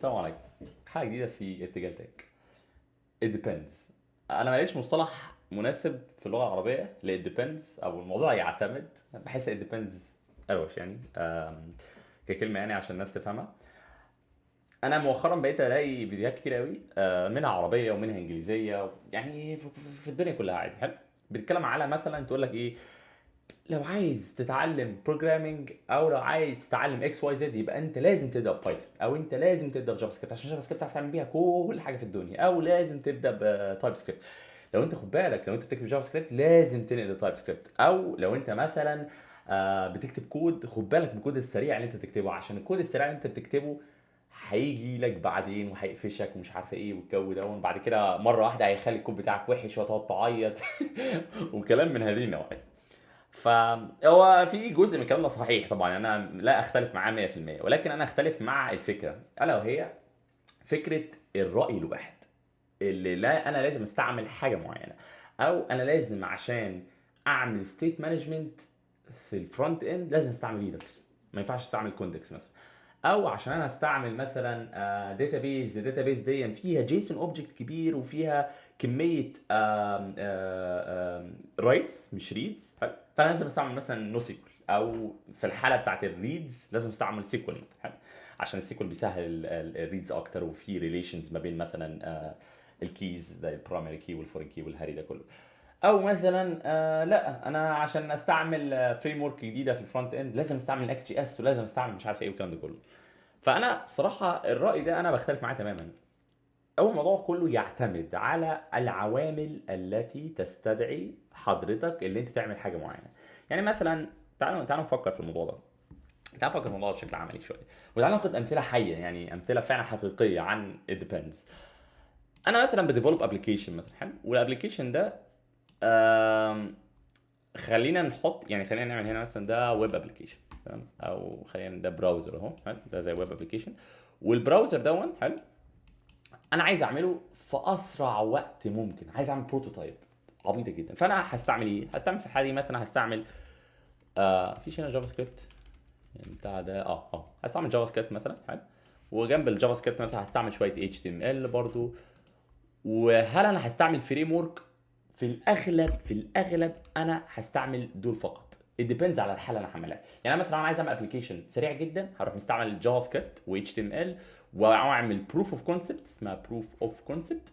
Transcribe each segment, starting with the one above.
السلام عليكم. حاجة جديدة في ارتجال تك. it depends. انا ما لقيتش مصطلح مناسب في اللغة العربية ل it depends او الموضوع يعتمد. بحس it depends اروش يعني ككلمة يعني عشان الناس تفهمها. انا مؤخرا بقيت الاقي فيديوهات كتير قوي، منها عربية ومنها انجليزيه، يعني في الدنيا كلها عادي. حلو، بتتكلم على مثلا تقول لك ايه، لو عايز تتعلم programming او لو عايز تتعلم XYZ يبقى انت لازم تبدا Python، او انت لازم تبدا ب JavaScript عشان JavaScript تعرف تعمل بيها كل حاجة في الدنيا، او لازم تبدا ب TypeScript. لو انت خد بالك لو انت بتكتب JavaScript لازم تنقل ل TypeScript، او لو انت مثلا بتكتب كود خد بالك من الكود السريع اللي انت بتكتبه، عشان الكود السريع اللي انت بتكتبه هيجي لك بعدين وهيقفشك ومش عارف ايه والجو ده، وبعد كده مرة واحدة هيخلي الكود بتاعك وحش وتقعد تعيط وكلام من هذه النوعيه. فهو في جزء من الكلام ده صحيح طبعا، انا لا اختلف معاه 100%، ولكن انا اختلف مع الفكرة الا وهي فكرة الراي الواحد اللي لا انا لازم استعمل حاجة معينه، او انا لازم عشان اعمل state management في ال front end لازم استعمل Redux، ما ينفعش استعمل Context مثلا، او عشان انا استعمل مثلا database، ال database دي فيها JSON object كبير وفيها كمية writes مش reads، فانا لازم استعمل مثلا NoSQL، او في الحالة بتاعت ال reads لازم استعمل SQL مثلا، حلو، عشان ال SQL بيسهل ال reads اكتر، وفي relations ما بين مثلا ال keys زي ال primary key وال foreign key والهري ده كله. او مثلا لا انا عشان استعمل framework جديدة في ال front end لازم استعمل Next.js ولازم استعمل مش عارف ايه والكلام ده كله. فانا صراحة الراي ده انا بختلف معاه تماما. اول الموضوع كله يعتمد على العوامل التي تستدعي حضرتك اللي انت تعمل حاجة معينة. يعني مثلا تعالوا نفكر في الموضوع ده، تعالوا نفكر في الموضوع بشكل عملي شوية، وتعالوا ناخد امثلة حيه، يعني امثلة فعلا حقيقية عن it depends. انا مثلا ب develop application مثلا، حلو، وال application ده خلينا نحط، يعني خلينا نعمل هنا مثلا ده web application، تمام، او خلينا ده browser اهو، حلو، ده زي web application، وال browser دون حلو انا عايز اعمله في اسرع وقت ممكن، عايز اعمل prototype عبيطه جدا. فانا هستعمل ايه؟ هستعمل في الحالة دي مثلا هستعمل فيش هنا JavaScript بتاع ده، هستعمل JavaScript مثلا، حلو، وجنب ال JavaScript مثلا هستعمل شوية HTML برضو. وهل انا هستعمل framework؟ في الاغلب انا هستعمل دول فقط. it depends على الحالة اللي انا هعملها. يعني انا مثلا انا عايز اعمل application سريع جدا، هروح مستعمل JavaScript و HTML واعمل proof of concept، اسمها proof of concept،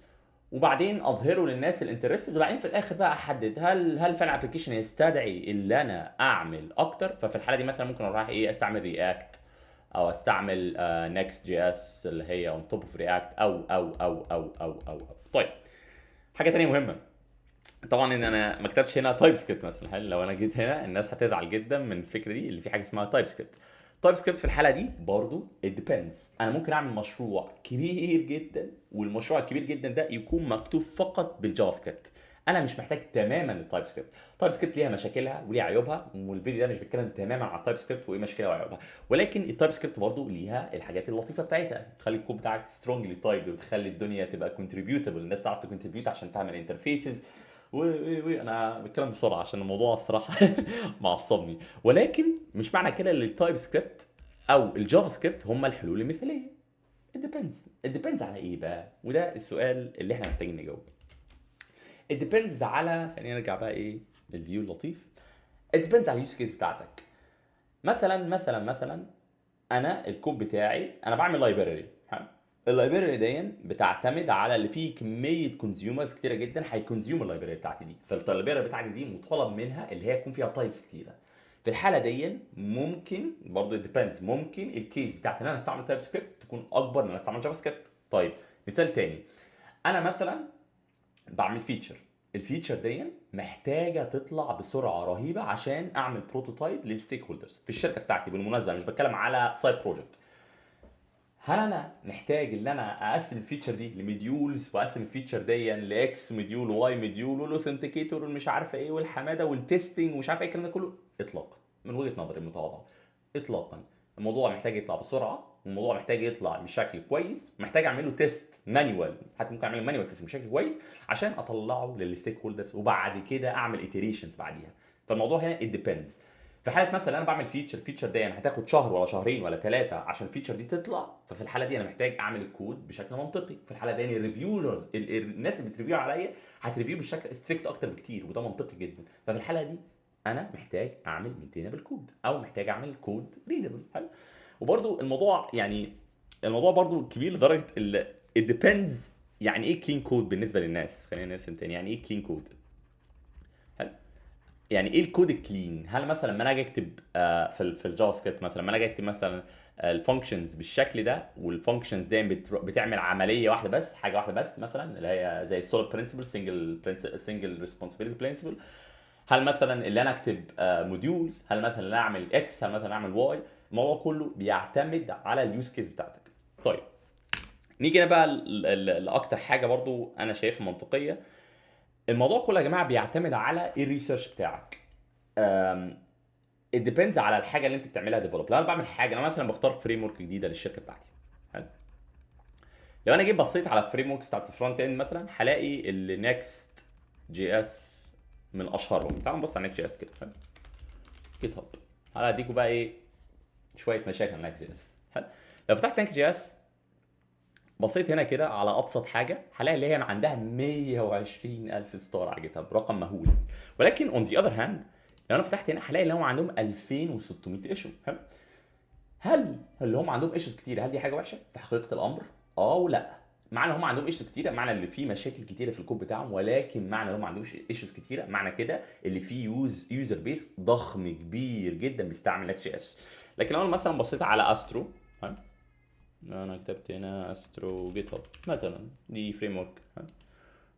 وبعدين اظهره للناس ال interested، وبعدين في الاخر بقى احدد هل فعلا ال application يستدعي اللي انا اعمل اكتر. ففي الحالة دي مثلا ممكن اروح ايه، استعمل React او استعمل Next.js اللي هي on top of React او او او او او او او. طيب حاجة تانية مهمة طبعا ان انا ما كتبتش هنا TypeScript مثلا. هل لو انا جيت هنا الناس هتزعل جدا من الفكرة دي اللي في حاجة اسمها TypeScript. TypeScript في الحالة دي برضو it depends. انا ممكن اعمل مشروع كبير جدا، والمشروع الكبير جدا ده يكون مكتوب فقط بال JavaScript، انا مش محتاج تماما لل TypeScript. TypeScript ليها مشاكلها وليها عيوبها، والفيديو ده مش بيتكلم تماما على ال TypeScript وايه مشاكلها وعيوبها، ولكن ال TypeScript برضو ليها الحاجات اللطيفة بتاعتها، تخلي الكود بتاعك strongly typed، وتخلي الدنيا تبقى contributable، الناس تعرف ت contribute عشان فاهم ال interfaces. و و و انا بتكلم بسرعة عشان الموضوع الصراحة معصبني، ولكن مش معنى كده ان ال TypeScript او ال JavaScript هم الحلول المثاليه. it depends. it depends على ايه بقى؟ وده السؤال اللي احنا محتاجين نجاوبه. it depends على، خلينا نرجع بقى ايه لل view اللطيف. it depends على ال use case بتاعتك. مثلا انا الكود بتاعي انا بعمل library، حلو، ال library دي بتعتمد على اللي فيه كمية consumers كتيرة جدا هي consume ال library بتاعتي دي، فال library بتاعتي دي مطالب منها اللي هي يكون فيها types كتيره. في الحالة دي ممكن برضه depends، ممكن ال case بتاعت ان انا استعمل TypeScript تكون اكبر من ان انا استعمل JavaScript. طيب مثال تاني، انا مثلا بعمل feature، ال feature دي محتاجه تطلع بسرعة رهيبة عشان اعمل prototype لل stakeholders في الشركة بتاعتي. بالمناسبة مش بتكلم على side project. هل انا محتاج ان انا اقسم ال feature دي ل modules، واقسم ال feature دي ل X module و Y module وال authenticator والمش عارفه ايه والحماده وال testing ومش عارفه ايه الكلام ده كله؟ اطلاقا، من وجهه نظري المتواضعة اطلاقا. الموضوع محتاج يطلع بسرعه، الموضوع محتاج يطلع بشكل كويس، محتاج اعمل له test manual، حتى ممكن اعمل manual test بشكل كويس عشان اطلعه لل stakeholders، وبعد كده اعمل iterations بعديها. فالموضوع هنا it depends. في حاله مثلا انا بعمل feature، feature دي يعني هتاخد شهر ولا شهرين ولا ثلاثة عشان ال feature دي تطلع، ففي الحالة دي انا محتاج اعمل الكود بشكل منطقي. في الحالة دي ال reviewers، الناس اللي بت review عليا هت review بشكل strict اكتر بكتير، وده منطقي جدا. ففي الحالة دي انا محتاج اعمل maintainable code او محتاج اعمل code readable. حلو. وبرده الموضوع يعني الموضوع برده كبير لدرجة it depends يعني ايه clean code بالنسبة للناس. خلينا نرسم تاني يعني ايه clean code. حلو. يعني ايه ال code ال clean؟ هل مثلا لما انا اجي اكتب في ال JavaScript مثلا، لما انا اجي اكتب مثلا ال functions بالشكل ده، وال functions دي بتعمل عملية واحدة بس، حاجة واحدة بس مثلا، اللي هي زي ال SOLID principle، single responsibility principle. هل مثلا اللي انا اكتب modules؟ هل مثلا انا اعمل X؟ هل مثلا اعمل Y؟ الموضوع كله بيعتمد على ال use case بتاعتك. طيب نيجي هنا بقى لاكتر حاجة برضو انا شايفها منطقيه. الموضوع كله يا جماعة بيعتمد على ال research بتاعك. It depends على الحاجة اللي انت بتعملها develop. لو انا بعمل حاجه، انا مثلا بختار framework جديدة للشركة بتاعتي، حلو، لو انا جيت بصيت على ال frameworks بتاعت ال front end مثلا، هلاقي ال Next.js من اشهرهم. تعالوا نبص على Next.js كده. حلو. GitHub. تعالى اديكم بقى ايه شوية مشاكل على Next.js. حلو. لو فتحت Next.js بصيت هنا كده على ابسط حاجه، هلاقي اللي هي عندها 120 الف star على GitHub، رقم مهول. ولكن on the other hand لو انا فتحت هنا هلاقي ان هم عندهم 2600 issue. حلو. هل اللي هم عندهم issues كتير هل دي حاجة وحشة؟ في حقيقة الامر اه ولا. معنى هم عندهم issues كتيرة معنى اللي فيه مشاكل كتيرة في الكود بتاعهم، ولكن معنى هم عندهم issues كتيرة معنى كده اللي فيه user base ضخم كبير جدا بيستعمل Next.js. لكن لو انا مثلا بصيت على Astro، انا كتبت هنا Astro GitHub مثلا، دي framework،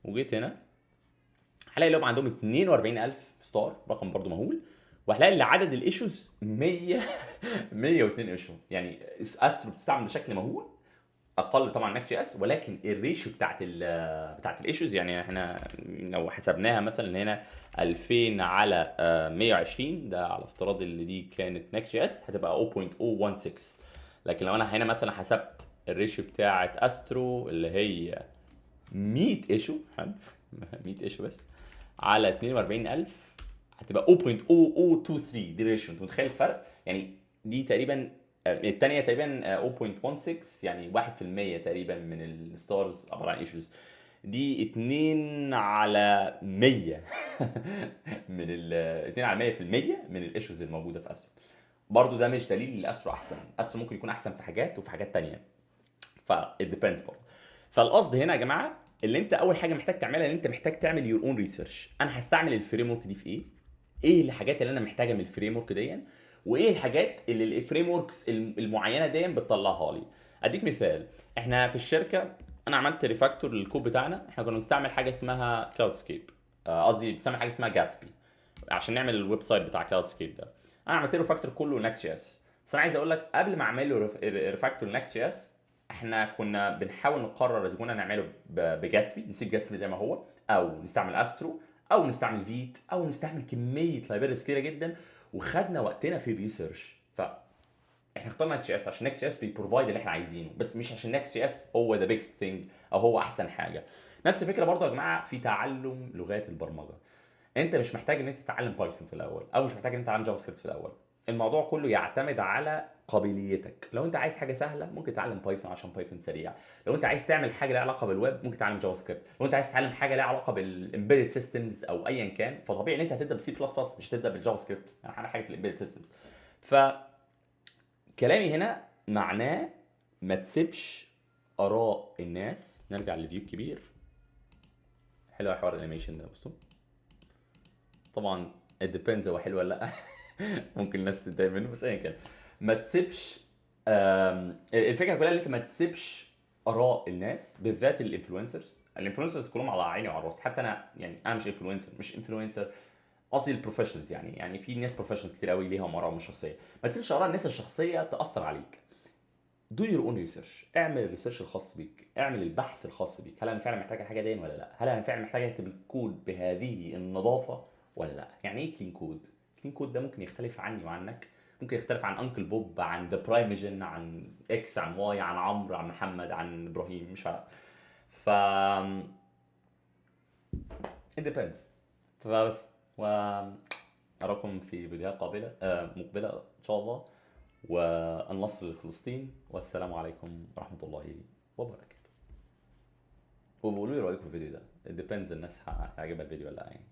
وجيت هنا هلاقي اللي هم عندهم 42000 star، رقم برضو مهول، وهلاقي ان عدد ال issues 100 102 issue. يعني Astro بتستعمل بشكل مهول اقل طبعا Next.js، ولكن ال ratio بتاعت ال issues، يعني احنا لو حسبناها مثلا هنا 2000 على 120، ده على افتراض اللي دي كانت Next.js، هتبقى 0.016. لكن لو انا هنا مثلا حسبت ال ratio بتاعت Astro اللي هي 100 issue، حلو، 100 issue بس على 42000، هتبقى 0.0023. دي ratio، انت متخيل الفرق؟ يعني دي تقريبا الثانية تقريبا 0.16، يعني 1% تقريبا من ال stars عبارة عن issues. دي 2 على 100 من ال 2 على 100% من ال issues الموجودة في Astro. برضو ده مش دليل ان Astro احسن، Astro ممكن يكون احسن في حاجات وفي حاجات تانية، ف it depends برضه. فالقصد هنا يا جماعة اللي انت اول حاجة محتاج تعملها ان انت محتاج تعمل your own research. انا هستعمل ال framework دي في ايه؟ ايه الحاجات اللي انا محتاجها من ال framework دي؟ وايه الحاجات اللي ال frameworks المعينة دي بتطلعها لي؟ اديك مثال، احنا في الشركة انا عملت refactor لل code بتاعنا. احنا كنا بنستعمل حاجة اسمها Cloudscape، قصدي بنستعمل حاجة اسمها جاتسبي عشان نعمل ال website بتاع Cloudscape ده. انا عملت له refactor كله Next.js. بس انا عايز اقول لك قبل ما اعمل له refactor Next.js، احنا كنا بنحاول نقرر اذا كنا نعمله بجاتسبي، نسيب جاتسبي زي ما هو، او نستعمل Astro، او نستعمل Vite، او نستعمل كمية libraries كتيرة جدا، وخدنا وقتنا في ال research. ف احنا اخترنا Next.js عشان Next.js بي provide اللي احنا عايزينه، بس مش عشان Next.js هو the best thing او هو احسن حاجه. نفس الفكرة برضه يا جماعة في تعلم لغات البرمجه. انت مش محتاج ان انت تتعلم Python في الاول، او مش محتاج ان انت تتعلم JavaScript في الاول. الموضوع كله يعتمد على قابليتك. لو انت عايز حاجة سهلة ممكن تتعلم Python عشان Python سريع. لو انت عايز تعمل حاجة لها علاقة بالويب ممكن تتعلم JavaScript. لو انت عايز تتعلم حاجة لها علاقة بال embedded systems او ايا كان، فطبيعي ان انت هتبدا بسي بلس بلس، مش هتبدا بال JavaScript. انا هعمل حاجة في ال embedded systems. ف كلامي هنا معناه ما تسيبش اراء الناس. نرجع لل view الكبير. حلو حوار ال animation ده، بصوا، طبعا it depends هو حلو ولا لا، ممكن الناس تتضايق منه، بس ايا كان ما تسيبش الفكرة كلها ان انت ما تسيبش اراء الناس، بالذات ال influencers. ال influencers كلهم على عيني وعلى راسي، حتى انا يعني انا مش influencer، مش influencer، قصدي ال professionals. يعني في ناس professionals كتير قوي ليهم ارائهم الشخصيه. ما تسيبش اراء الناس الشخصية تاثر عليك. do your own research، اعمل ال research الخاص بيك، اعمل البحث الخاص بيك. هل انا فعلا محتاج الحاجة دي ولا لا؟ هل انا فعلا محتاج اكتب الكود بهذه النظافة ولا لا؟ يعني ايه clean code؟ clean code ده ممكن يختلف عني وعنك، ممكن يختلف عن Uncle Bob، عن The Primeagen، عن X، عن Y، عن عمرو، عن محمد، عن ابراهيم، مش فارقه. ف it depends. فبس و اراكم في فيديوهات قابله مقبله ان شاء الله، والنصر لفلسطين، والسلام عليكم ورحمة الله وبركاته. وبقولوا لي رايكم في الفيديو ده، it depends الناس هيعجبها الفيديو ولا لا يعني.